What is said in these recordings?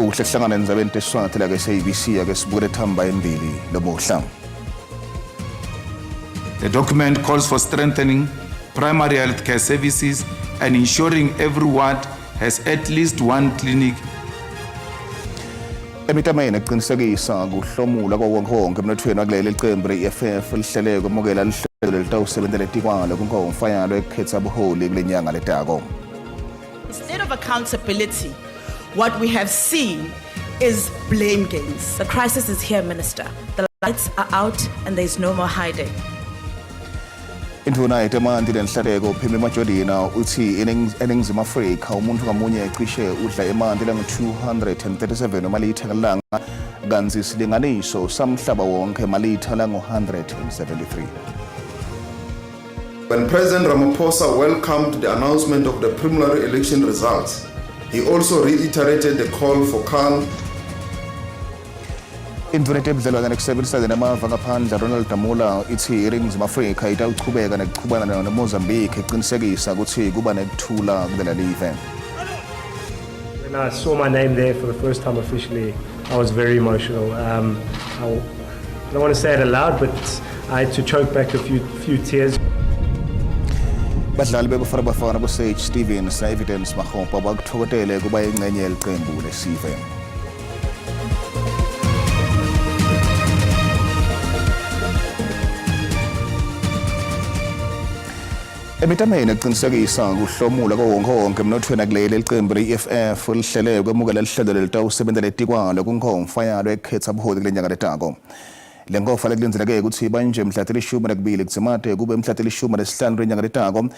Kuhle kuhlangana endzabeni tesiswati la ke-SABC ake sibukele thamba embili lomuhla. The document calls for strengthening primary health care services and ensuring every ward has at least one clinic. Emitameni ekuqinisekisa kuhlomula kwawonkhe emnothweni wakuleli licembu le-EFF lihlele kwemukela lihlelo lelitawusebentela etikwalo kunkomfa yalo ekukhetsa buholi kule nyanga letako. Instead of accountability, what we have seen is blame games. The crisis is here, Minister. The lights are out and there's no more hiding. Indvuna yetemanti lenhlaleko Phimi Majodina uthi eNingizimu Afrika umuntu ngamunye cishe udla emanti langu-237 emalitha ngelanga kantsi isilinganiso samhlaba wonke emalitha langu-173. When President Ramaphosa welcomed the announcement of the preliminary election results, he also reiterated the call for calm. Indvuna yetebudlelwane nekusebenzisana namava ngaphandle Ronald Lamola ithi iNingizimu Afrika itawuchubeka nekuchubana neMozambique iqinisekisa ukuthi kuba nekuthula kulela live. When I saw my name there for the first time officially, I was very emotional. I don't want to say it aloud, but I had to choke back a few tears. Badlali beBafana Bafana boSage Stevens na-Evidence Makgopa bakuthokotele kuba ingxenye yeliqembu lesive. Emitameni ekuqinisekisa kuhlomula kowonkhe emnothweni akuleli licembu le-EFF lihlele kwemukela lihlelo lelitawusebentela etikwalo kunkomfa yalo ekukhetsa buholi kule nyanga letako. Le nkomfa lekulindzeleke ukuthi ibanjwe mhla tilishumi nakubili kudzimate kube mhla tilishumi nesihlanu kule nyanga letako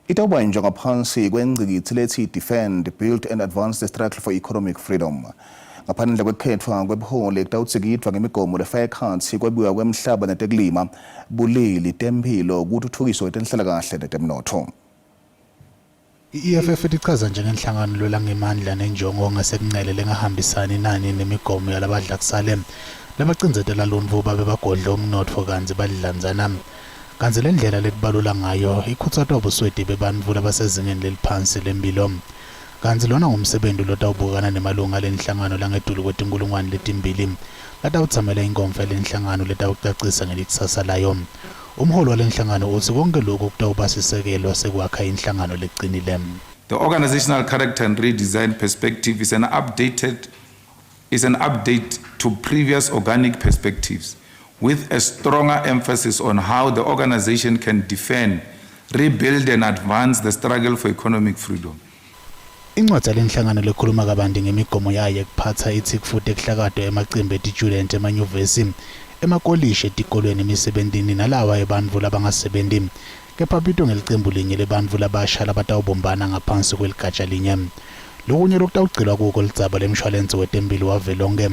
itawubanjwa ngaphansi kwengcikitsi lethi Defend, Build and Advance the Struggle for Economic Freedom. Ngaphandle kwekukhethwa kwebuholi kutawutsikidvwa ngemigomo lefaka ekhatsi kwabiwa kwemhlaba netekulima, bulili, temphilo, kutfutfukiswa kwetenhlalakahle netemnotfo. I-EFF itichaza njengenhlangano lwela ngemandla nenjongo ngasekunxele lengahambisani nani nemigomo yalabadla kusale labacindzetela luntfu babe bagodle umnotfo kantsi badlanzana. Kantsi lendlela letibalula ngayo ikhutsatwa busweti bebantfu labasezingeni leliphansi lemphilo. Kantsi lona ngumsebenti lotawubukana nemalunga alenhlangano langetulu kwetinkhulungwane letimbili latawutsamela inkomfa yalenhlangano letawucacisa ngelikusasa layo. Umholi walenhlangano utsi konke loku kutawuba sisekelo sekwakha inhlangano lecinile. The organizational character and redesign perspective is an updated is an update to previous organic perspectives with a stronger emphasis on how the organization can defend, rebuild and advance the struggle for economic freedom. Incwadzi yalenhlangano lekhuluma kabanti ngemigomo yayo yekuphatsa itsi kufute kuhlakatwe emacembu etitjudenti emanyuvesi, emakolishi, etikolweni, emisebentini nalawa ebantfu labangasebenti kepha abitwe ngelicembu linye lebantfu labasha labatawubumbana ngaphansi kweligatja linye. Lokunye lokutawugcilwa kuko lidzaba lemshwalense wetemphilo wavelonkhe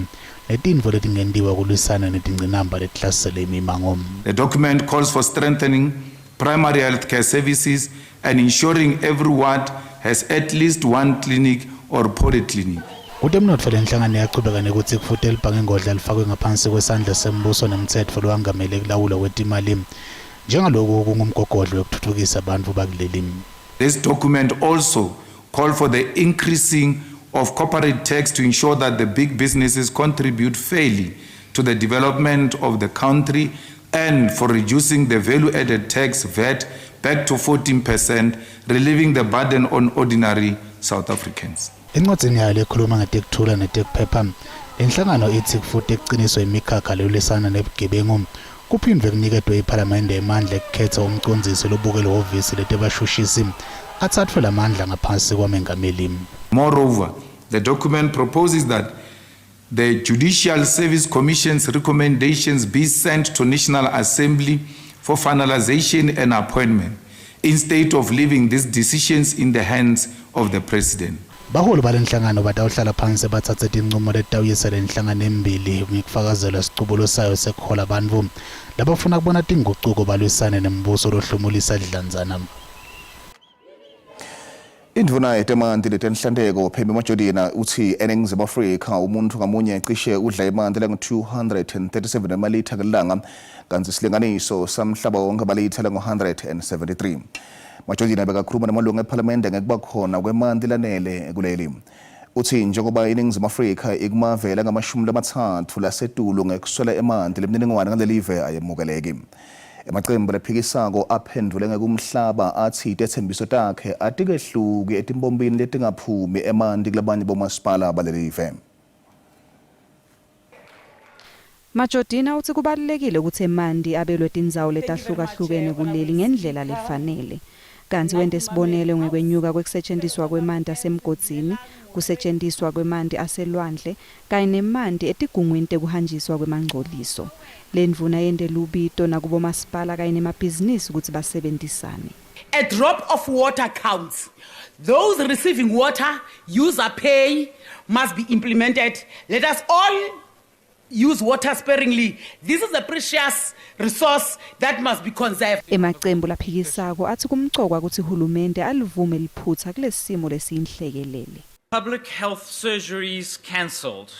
netintfo letingentiwa kulwisana netingcinamba letihlasele imimango. The document calls for strengthening primary health care services and ensuring every ward has at least one clinic or polyclinic. Kutemnotfo lenhlangano iyachubeka nekutsi kufute libhangengodla lifakwe ngaphansi kwesandla sembuso nemtsetfo lowangamele kulawulwa kwetimali njengaloku kungumgogodla wekutfutfukisa bantfu bakuleli. This document also call for the increasing of corporate tax to ensure that the big businesses contribute fairly to the development of the country and for reducing the value-added tax VAT back to 14%, relieving the burden on ordinary South Africans. Encwadzini yayo lekhuluma ngetekuthula netekuphepha, lenhlangano itsi kufute kuciniswe imikhakha lelwisana nebugebengu, kuphindvwe kuniketwe iphalamende emandla ekukhetsa umcondzisi lobuke lihhovisi letebashushisi, atsatfwe lamandla ngaphasi kwamengameli. Moreover, the document proposes that the Judicial Service Commission's recommendations be sent to National Assembly for finalization and appointment, instead of leaving these decisions in the hands of the President. Baholi balenhlangano batawuhlala phansi batsatse tincumo letitawuyisa lenhlangano embili ngekufakazelwa sicubulo sayo sekuhola bantfu labafuna kubona tingucuko balwisane nembuso lohlomulisa dlanzana. Indvuna yetemanti letenhlanteko Phembi Majodina utsi eNingizimu Afrika umuntfu ngamunye cishe udla emanti langu-237 emalitha ngelilanga kantsi silinganiso samhlaba wonke balitha langu-173. Majodina bekakhuluma nemalungu ephalamende ngekuba khona kwemanti lanele kuleli. Utsi njengoba iNingizimu Afrika ikumave langamashumi lamathathu lasetulu ngekuswela emanti, lemininingwane ngalelive ayemukeleki. Emacembu laphikisako aphendvule ngekumhlaba atsi tetsembiso takhe atikehluki etimpompini letingaphumi emanti kulabanye bomasipala balelive. Majodina utsi kubalulekile kutsi emanti abelwe tindzawo letahlukahlukene kuleli ngendlela lefanele. Kantsi wente sibonelo ngekwenyuka kwekusetjentiswa kwemanti asemgodzini, kusetjentiswa kwemanti aselwandle kanye nemanti etigungwini tekuhanjiswa kwemangcoliso. Lendvuna yente lubito nakubomasipala kanye nemabhizinisi kutsi basebentisane. A drop of water counts. Those receiving water, user pay must be implemented. Let us all use water sparingly. This is a precious resource that must be conserved. Emacembu laphikisako atsi kumcokwa kutsi hulumende alivume liphutsa kulesimo lesiyinhlekelele. Public health surgeries cancelled.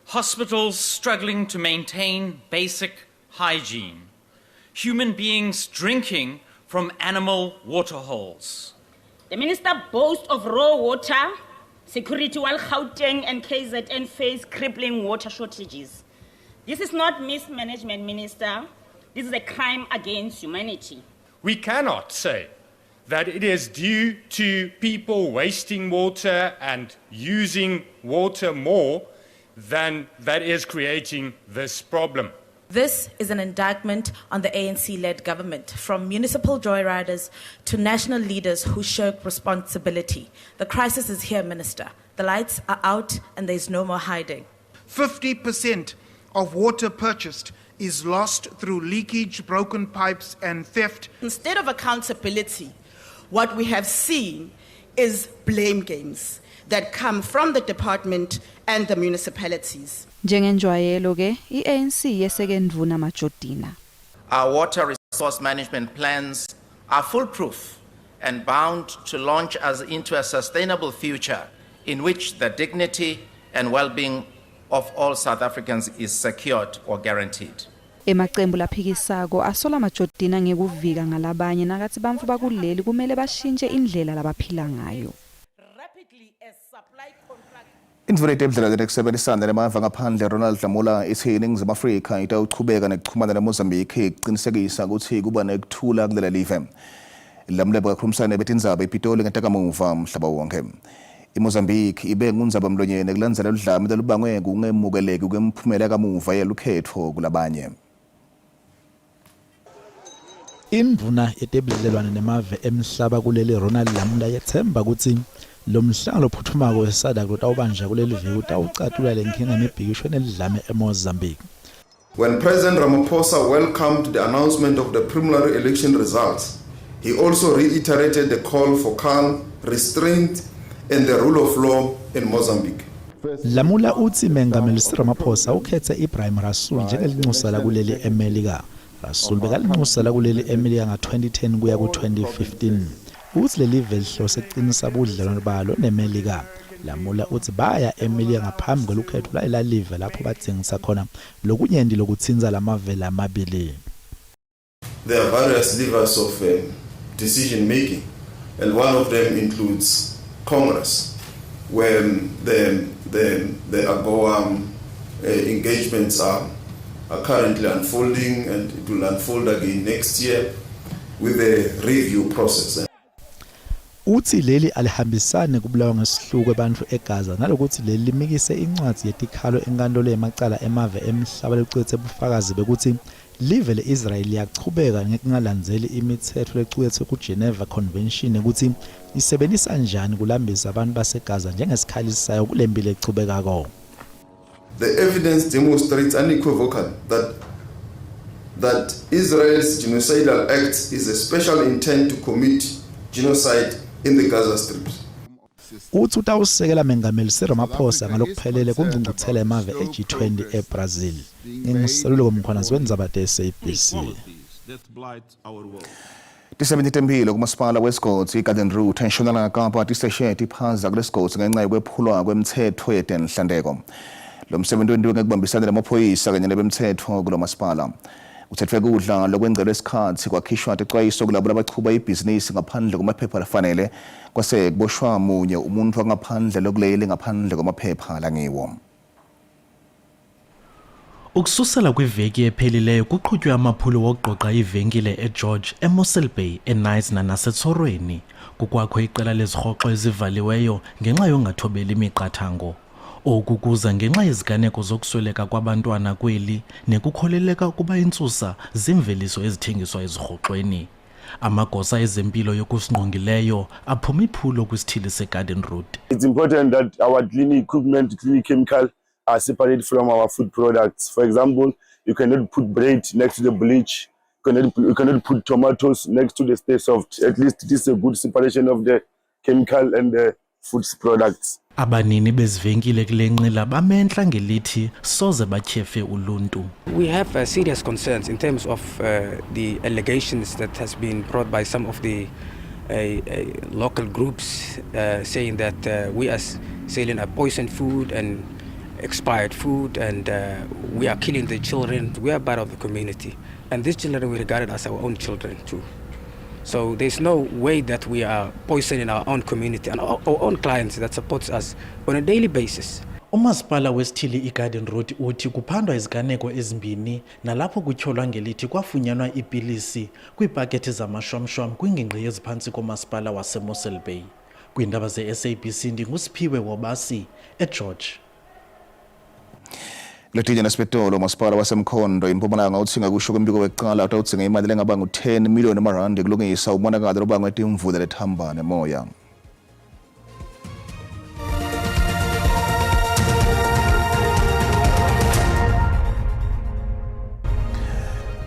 Hospitals struggling to maintain basic hygiene. Human beings drinking from animal waterholes. The minister boasts of raw water security while Gauteng and KZN face crippling water shortages. This is not mismanagement, Minister. This is a crime against humanity. We cannot say that it is due to people wasting water and using water more than that is creating this problem. This is an indictment on the ANC led government, from municipal joyriders to national leaders who shirk responsibility. The crisis is here, Minister. The lights are out and there's no more hiding. 50% of water purchased is lost through leakage, broken pipes, and theft. Instead of accountability, what we have seen is blame games that come from the department and the municipalities. Njengenjwayelo ke, i-ANC yeseke Ndvuna Majodina. Our water resource management plans are foolproof and bound to launch us into a sustainable future in which the dignity and well-being of all South Africans is secured or guaranteed. Emacembu laphikisako asola Majodina ngekuvika ngalabanye nakatsi bantfu bakuleli kumele bashintshe indlela labaphila ngayo. Indvuna yetebudlelwane nekusebenzisana nemave ngaphandle Ronald Lamola itsi iNingizimu Afrika itawuchubeka nekuchumana neMozambique kucinisekisa kutsi kuba nekuthula kulela live. Lamola bekakhulumisana nebetindzaba ePitoli ngetakamuva mhlaba wonke. IMozambique ibe ngundzabamlonyeni kulandzela ludlame lolubangwe kungemukeleki kwemiphumela yakamuva yelukhetfo kulabanye. Indvuna yetebudlelwane nemave emhlaba kuleli Ronald Lamola yetsemba kutsi lo mhlangano lophuthumako weSADC lotawubanjwa kuleli viki utawucatulula lenkinga yemibhikisho enelidlame eMozambique. When President Ramaphosa welcomed the announcement of the preliminary election results, he also reiterated the call for calm, restraint, and the rule of law in Mozambique. Lamola utsi Mengameli Cyril Ramaphosa ukhetse Ibrahim Rasool njengelincusa lakuleli eMelika. Rasool bekalincusa lakuleli eMelika nga-2010 kuya ku-2015. Utsi lelive lihlose kucinisa budlelwano balo neMelika. Lamola utsi baya eMelika ngaphambi kwelukhetfo lwalela live lapho badzingisa khona lokunyenti lokutsintsa lamave lamabili. There are various levers of um, decision making, and one of them includes Congress, where um, the, the, the AGOA um, uh, engagements are, are currently unfolding, and it will unfold again next year with the review process. Utsi leli alihambisani nekubulawa ngesihluku kwebantfu eGaza nalokutsi leli limikise incwadzi yetikhalo eNkantolo Yemacala Emave Emhlaba lecuketse bufakazi bekutsi live le-Israel liyachubeka ngekungalandzeli imitsetfo lecuketfwe ku-Geneva Convention nekutsi isebentisa njani kulambisa bantfu baseGaza njengesikhali sayo kulemphi lechubekako. The evidence demonstrates unequivocally that that Israel's genocidal act is a special intent to commit genocide in the Gaza Strip. Utsi utawusekela Mengameli Cyril Ramaphosa ngalokuphelele kungcungcuthela emave e-G20 eBrazil. NginguSeluleko Mkhwanazi wendzaba te-SABC. Tisebenti temphilo kumasipala wesigodzi iGarden Route eNtshonalanga Kapa tiseshe tiphaza kulesigodzi ngenxa yekwephulwa kwemtsetfo yetenhlanteko. Lo msebenzi wentiwe ngekubambisana nemaphoyisa kanye nebemtsetfo kulo masipala. Kutsetfwe kudla lokwengcelwe sikhatsi kwakhishwa ticwayiso kulabo labachuba ibhizinisi ngaphandle kwemaphepha lafanele kwase kuboshwa munye umuntfu wangaphandle lokuleli ngaphandle kwemaphepha langiwo. Ukususela kwiveki ephelileyo kuqhutywe amaphulo wokugqogqa iivenkile eGeorge, eMossel Bay, eKnysna naseTshorweni. Kukwakho iqela lezirhoxo ezivaliweyo ngenxa yongathobeli imiqathango. Oku kuza ngenxa yeziganeko zokusweleka kwabantwana kweli nekukholeleka ukuba intsusa ziimveliso ezithengiswa ezirhoxweni. Amagosa ezempilo yokusingqongileyo aphuma iphulo kwisithili seGarden Route. It's important that our cleaning equipment, cleaning chemical are separate from our food products. For example, you cannot put bread next to the bleach. You cannot put tomatoes next to the stay soft. At least this is a good separation of the chemical and the food products. Abanini bezivenkile kule nqila bame entla ngelithi soze batyhefe uluntu. We have serious concerns in terms of the allegations that has been brought by some of the local groups saying that we are selling a poisoned food and expired food and we are killing the children. We are part of the community, and these children we regard as our own children too. So there's no way that we are poisoning our own community and our own clients that supports us on a daily basis. Umasipala wesithili iGarden Route uthi kuphandwa iziganeko ezimbini nalapho kutyholwa ngelithi kwafunyanwa iipilisi kwiipakethi zamashwamshwam kwingingqi eziphantsi komasipala waseMossel Bay. Kwiindaba ze-SABC ndinguSiphiwe Wobasi eGeorge. Letinye nesibetolo umasipala waseMkhondo impumalanga utsi ngakusho kwembiko wekuqala utawudzinga imali lengaba ngu-10 million emarandi kulungisa umonakalo lobangwe timvula letihamba nemoya.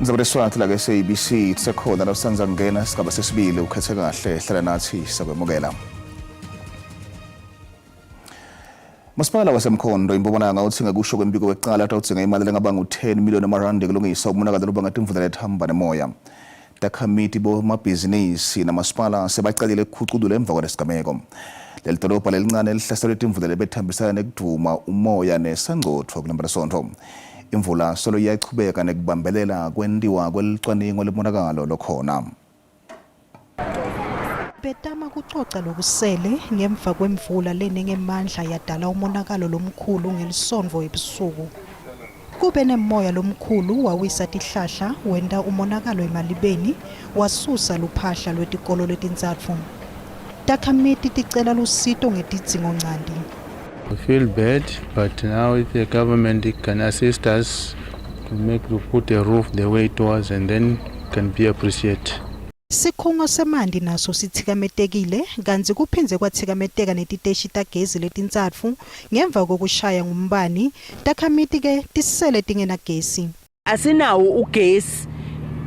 Ndzaba leswati la ke-SABC kusekhona lawusanza kungena sigaba sesibili ukhethe kahle hlala nathi sakwemukela. Masipala waseMkhondo impumalanga utsi ngekusho kwembiko wekuqala utawudzinga imali lengaba ngu-10 million emarandi kulungisa umonakalo lobanga timvula letihamba nemoya. Takhamiti bomabhizinisi namasipala sebacalile ukukhuculula emva kwalesigameko. Leli dolobha lelincane lihlaselwe timvula lebethambisana nekudvuma umoya nesangcotfo kulempelasonto. Imvula solo iyachubeka nekubambelela kwentiwa kwelicwaningo lemonakalo lokhona. Betama kucoca lokusele ngemva kwemvula lene ngemandla yadala umonakalo lomkhulu ngelisondvo ebusuku. Kube nemoya lomkhulu wawisa tihlahla wenta umonakalo emalibeni wasusa luphahla lwetikolo letintsatfu. Takhamiti ticela lusito ngetidzingonchanti. We feel bad, but now if the government can assist us to make to put a roof the way it was and then can be appreciated. Sikhungo semanti naso sitsikametekile kantsi kuphindze kwatsikameteka netiteshi tagezi letintsatfu ngemva kokushaya ngumbani, takhamiti-ke tisele tingenagesi. Asinawo ugesi,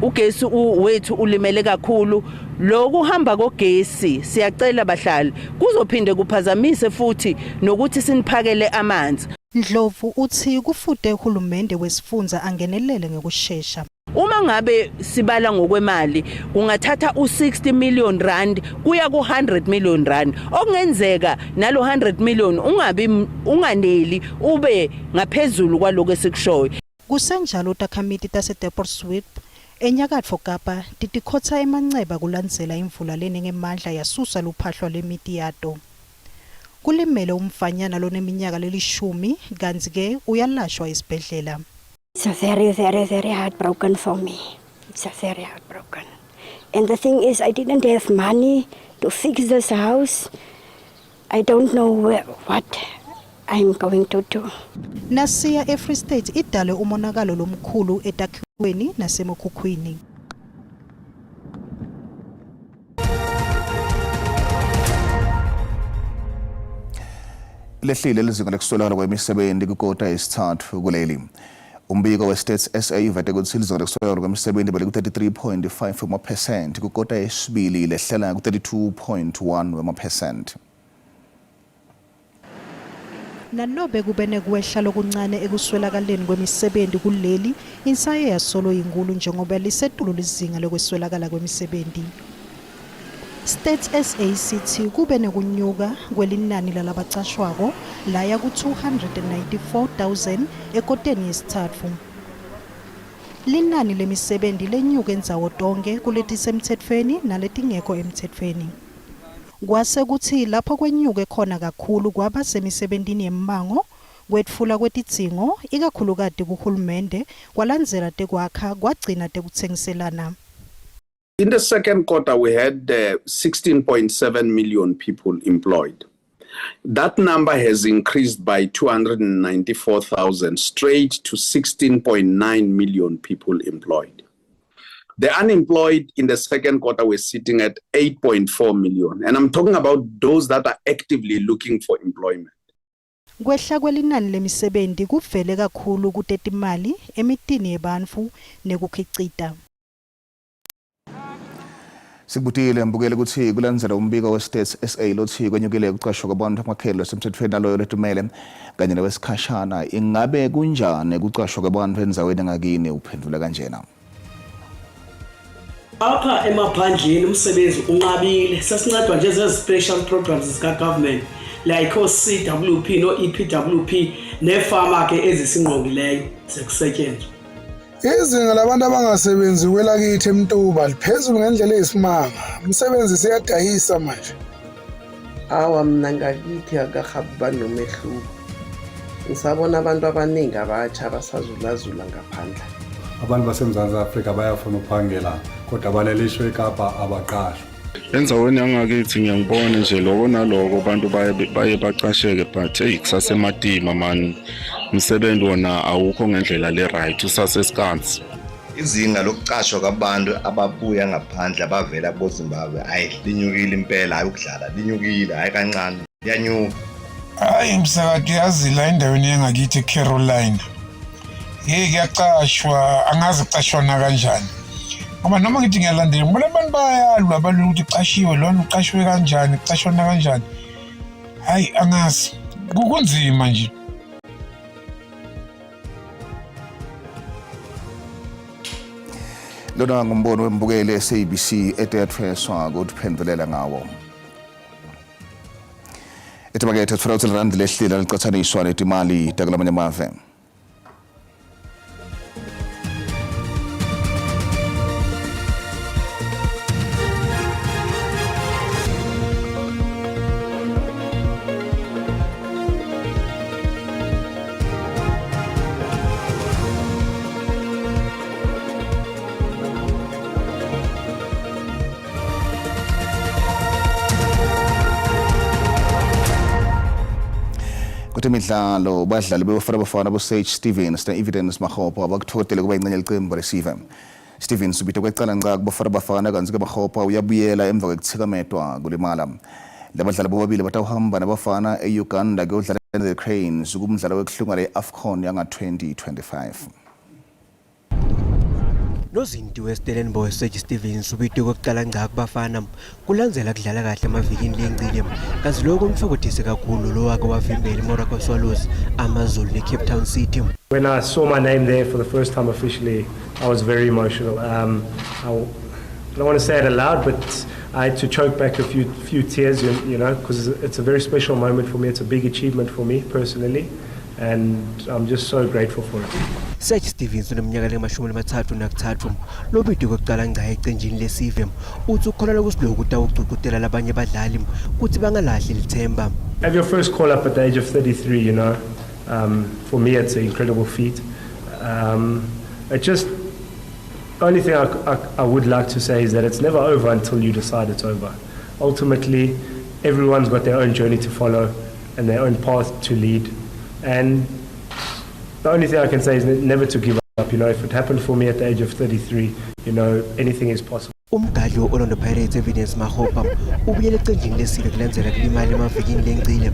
ugesi wethu ulimele kakhulu. Lokuhamba kogesi siyacela bahlali kuzophinde kuphazamise futhi nokuthi siniphakele amanzi. Ndlovu utsi kufute hulumende wesifundza angenelele ngekushesha. Uma ngabe sibala ngokwemali kungathatha u-60 million rand kuya ku-100 million rand okungenzeka nalo 100 million ungabi unganeli ube ngaphezulu kwaloko esikushoyo. Kusenjalo takhamiti taseDeeplsweep eNyakatfo Kapa titikhotsa emanceba kulandzela imvula lene ngemandla yasusa luphahla lwemiti yato. Kulimele umfanyana loneminyaka lelishumi kantsi-ke uyalashwa esibhedlela. It's a very, very, very heartbroken for me. It's a very heartbroken. And the thing is, I didn't have money to fix this house. I don't know where, what I'm going to do. Nasiya eFree State idale umonakalo lomkhulu etakhiweni nasemikhukhwini. Lehlile lizinga lekuswelakala kwemisebenzi kwikota yesithathu kuleli. Umbiko we-Stats SA uvete kutsi lizinga lekuswelakala kwemisebenzi beliku-33.5 wemaphesenti kwikota yesibili lehlela ku-32.1 wemaphesenti. Nanobe kube nekwehla lokuncane ekuswelakaleni kwemisebenti kuleli, insayeya solo yinkulu njengoba lisetulu lizinga lekweswelakala kwemisebenti. Stats SA sithi kube nekunyuka kwelinani lalabacashwako laya ku-294 000 ekoteni yesitsatfu. Linani lemisebenti lenyuke ndzawo tonkhe kuletisemtsetfweni naletingekho emtsetfweni. Kwase kutsi lapho kwenyuke khona kakhulu kwaba semisebentini yemmango, kwetfulwa kwetidzingo, ikakhulukati kuhulumende, kwalandzela tekwakha, kwagcina tekutsengiselana. In the second quarter, we had 16.7 million people employed. That number has increased by 294,000 straight to 16.9 million people employed. The unemployed in the second quarter were sitting at 8.4 million. And I'm talking about those that are actively looking for employment. Kwehla kwelinani lemisebenti kuvele kakhulu kutetimali, emitini yebantfu nekukhicita. Sikubutile mbukeli ukuthi kulandzela umbiko we-Stats SA lothi kwenyukile ukuqashwa kwabantu amakhelo asemthethweni naloyo letumele kanye nowesikhashana ingabe kunjani ukuqashwa kwabantu endzaweni engakini uphendula kanjena. Apha emaphandleni umsebenzi unqabile sesincedwa nje zezi-special programs zika-government like oo-CWP noo-EPWP neefama ke ezisingqongileyo zekusetyenzwa. Izinga labantu abangasebenzi kwelakithi eMtuba liphezulu ngendlela eyisimanga. Umsebenzi siyadayisa manje. Awa mna ngakithi akahabi uba nomehluko. Ngisabona abantu abaningi abatsha abasazulazula ngaphandle. Abantu baseMzantsi Afrika bayafuna ukuphangela kodwa banelishwa eKapa abaqashwa. Endzaweni yangakithi ngiyangibona nje loko naloko abantu baye baye baqasheke but eyi kusasematima mani umsebenzi wona awukho ngendlela le-right usasesikansi. Izinga lokuqashwa kwabantu ababuya ngaphandle abavela koZimbabwe hayi linyukile impela hayi ukudlala linyukile hayi kancane liyanyuka. Hayi msakade yazi la endaweni yangakithi eCarolina. Hey kuyaqashwa angazi kuqashwana kanjani. Ngoba noma ngithi ngiyalandela ngibona abantu bayalwa balwa ukuthi kuqashiwe lona uqashwe kanjani kuqashwana kanjani. Hayi angazi kunzima nje. Lona ngumbono wembukeli SABC etethweswa kutiphendvulela ngawo. Etimakethe sitfola kutsi lirandi lehlile licatsaniswa netimali takulamanye amave. Kutemidlalo badlali beBafana Bafana boSage Stevens na-Evidence Makgopa bakutfokotele kuba yincenye licembu lesive. Stevens ubite kwecala ngca kuBafana Bafana kantsi-ke Makgopa uyabuyela emva kwekutsikametwa kulimala. Labadlali bobabili batawuhamba nabafana e-Uganda kuyodlala the Cranes kumdlalo wekuhlunga le-AFCON yanga-2025. Nozinti weStellenbosch Sage Stevens ubitwe kokuqala ngca kubafana kulandzela kudlala kahle emavikini lengcile kanti lokho kumthokothise kakhulu lo wake wavimbela iMorocco Swallows, AmaZulu neCape Town City. When I saw my name there for the first time officially, I was very emotional. I don't want to say it aloud, but I had to choke back a few tears, because it's a very special moment for me. It's a big achievement for me personally, and I'm just so grateful for it. Sage Stevens oneminyaka lengamashumi lamathathu nakutsatfu lobidwe kwekucala ngca ecenjini lesive utsi ukholelwa kutsi loku kutawugcugcutela labanye badlali kutsi bangalahli lithemba. Have your first call up at the age of 33, for me it's an incredible feat. It just, only thing I would like to say is that it's never over until you decide it's over. Ultimately, everyone's got their own journey to follow and their own path to lead. And the only thing I can say is never to give up. If it happened for me at the age of 33, anything is possible. Umgadli we-Orlando Pirates Evidence Makgopa ubuyele ecenjini lesive kulandzela kulimala emavikini lengcile.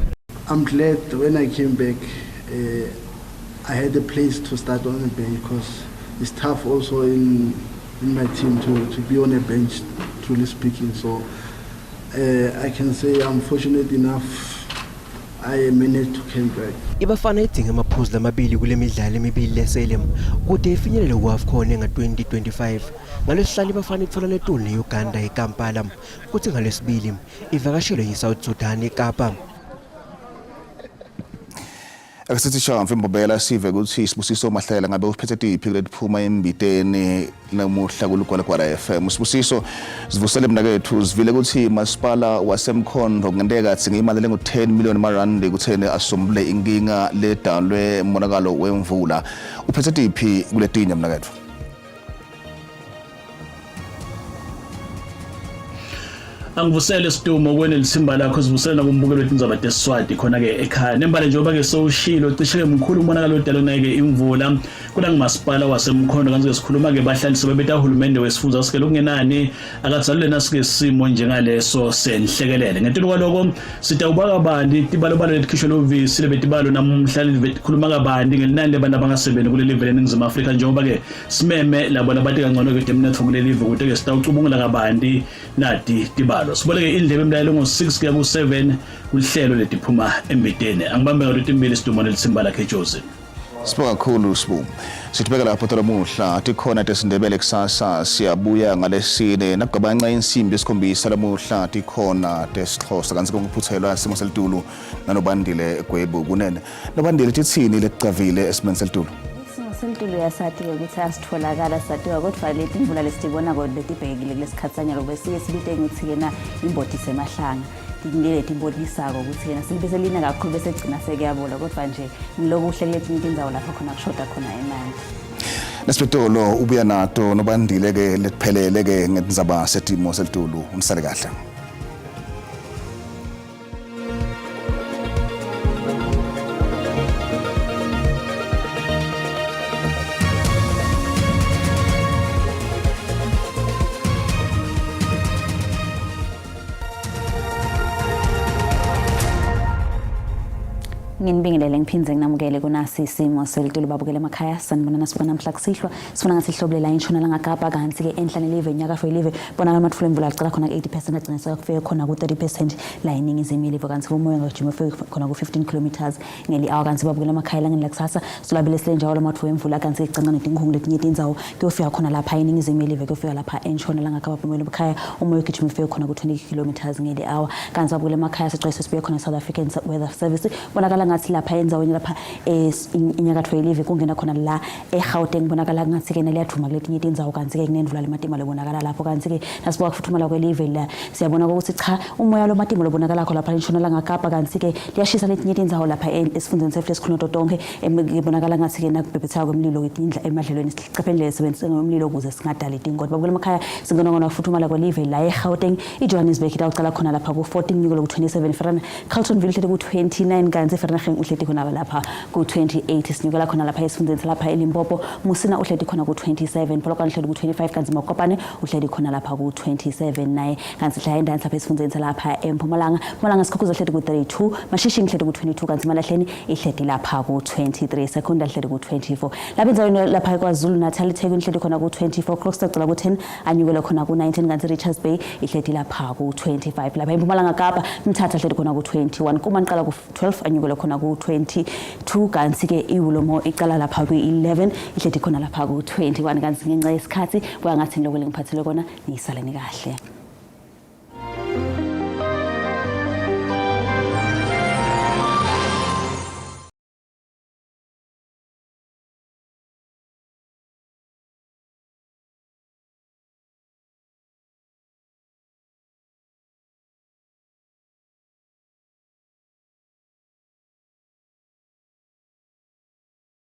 I'm glad when I came back, I had a place to start on the bench because it's tough also in my team to be on a bench, truly speaking. So I can say I'm fortunate enough I managed to come back. Ibafana idzinga amaphuzu lamabili kule midlalo emibili lesele kude ifinyelele ku-AFCON enga-2025. Ngalwesihlanu ibafana itfola netulu ne-Uganda eKampala kuthi ngalwesibili ivakashelwe yi-South Sudan eKapa. Ake sithi shamfu imbobela sive kutsi Sibusiso Mahlela ngabe uphethe tiphi kuletiphuma embiteni namuhla kuLugwalagwala FM. Sibusiso sivusele mnakethu sivile kutsi masipala waseMkhondo kungenteka atsinge imali lengu-10 million marandi kutheni asombulule inkinga ledalwe umonakalo wemvula. Uphethe tiphi kuletinye mnakethu? Angivusele Sidumo kwene litsimba lakho sivusele nakumbukelo wetindzaba tesiswati khona-ke ekhaya nembale njengoba-ke sowushilo cishe-ke mkhulu umonakalo odalwe naye-ke imvula kunangumasipala wasemkhondo kanti-ke sikhuluma-ke bahlali sebebeta hulumende wesifundza sikele okungenani akadzalule nasike simo njengaleso senhlekelele ngetulu kwaloko sitawuba kabanti tibalobalo letikhishwe lovisi lebetibalo namuhla likhuluma kabanti ngelinani lebantu abangasebenti kuleli live leningizimu afrika njengoba-ke simeme labo labati kangcono-ke temnotfo kuleli live kute-ke sitawucubungula kabanti nati tibalo siboleke indlebe emlayelo ngo-6 kuya ku-7 kulihlelo letiphuma embiteni angibambe ngato timbili sidumo nelitsimba lakhe jozi Sibonga kakhulu Sibu. Sithubeka lapho lamuhla tikhona tesindebele kusasa siyabuya ngalesine nakugabanca insimbi yesikhombisa lamuhla tikhona tesixhosa kantsi konkuphuthelwa simo selitulu nanobandile Gwebu kunene. Nobandile titsini leticavile esimeni selitulu? Isimo selitulu uyasati-ke ukuthi asitholakala satiwa kodwa leti mvula lesitibonako letibhekile kulesikhathi sanyalo besiye sibite ngitsi-ke na imbodi semahlanga letibonisako ukuthi yena selibe selina kakhulu bese gcina sekuyabola kodwa nje ngilokuhle kuletinye tindzawo lapho khona kushoda khona emanti. Nesitolo ubuya nato nobandile ke letiphelele ke ngetindzaba setimo selitulu umsale kahle. Nginibingelele ngiphindze nginamukele kunasi isimo selitulu babukele emakhaya sanibonana sibona namhla kusihlwa sifuna ngathi ihlobo la intshonalanga Kapa kanti ke enhla nelive inyakatfo yelive bonakala amatfuba emvula acala khona ku-80 percent agcine sekafike khona ku-30 percent la eningizimu yelive kanti umoya ngagijima ufike khona ku-15 kilometers ngeli-hour kanti babukele emakhaya elangeni lakusasa solabele silenjawo lamatfuba emvula kanti icanca netinkhungu letinye tindzawo kuyofika khona lapha eningizimu yelive kuyofika lapha entshonalanga Kapa babukele emakhaya umoya ugijima ufike khona ku-20 kilometers ngeli-hour kanti babukele emakhaya sicwayiswe sibuye khona e-South African Weather Service bonakala ngathi lapha endzaweni lapha inyakatfo yelive kungena khona la eGauteng bonakala ngathi-ke naliyadvuma kuletinye tindzawo kantsi-ke kunendvula lematima lebonakala lapho kantsi-ke nasibuka kufuthumala kwelive la siyabona ukuthi cha umoya lomatima lobonakalakho lapha entshonalanga Kapa kantsi-ke liyashisa letinye tindzawo lapha esifundzeni setfu lesikhulu nato tonkhe kubonakala ngathi-ke nakubhebhetheka kwemlilo emadlelweni sicephe indlela esebenzise ngomlilo ukuze singadali tingoti babukela emakhaya singena ngona kufuthumala kwelive la eGauteng iJohannesburg itawucala khona lapha ku-14 nyukelo ku-27 Verena Carltonville uhleti ku-29 kanti Vereeniging uhleti khona lapha ku-28 sinyukela khona lapha esifundzeni salapha eLimpopo Musina uhleti khona ku-27 Polokwane uhleti ku-25 kanti Mokopane uhleti khona lapha ku-27 naye kanti sihlala endansi lapha esifundzeni salapha eMpumalanga Mpumalanga Sikhukhuza uhleti ku-32 Mashishing uhleti ku-22 kanti Malahleni ihleti lapha ku-23 Secunda ihleti ku-24 lapha endzaweni lapha KwaZulu Natal iThekwini ihleti khona ku-24 Krogstad cala ku-10 anyukele khona ku-19 kanti Richards Bay ihleti lapha ku-25 lapha eMpumalanga Kapa Mthatha ihleti khona ku-21 Kumani qala ku-12 anyukele khona ku-22 kanti-ke iWulomo icala lapha kwi-11 ihleti khona lapha ku-21 kanti ngenxa yesikhathi kuya ngathi ngilokhu lengiphathele kona niyisaleni kahle.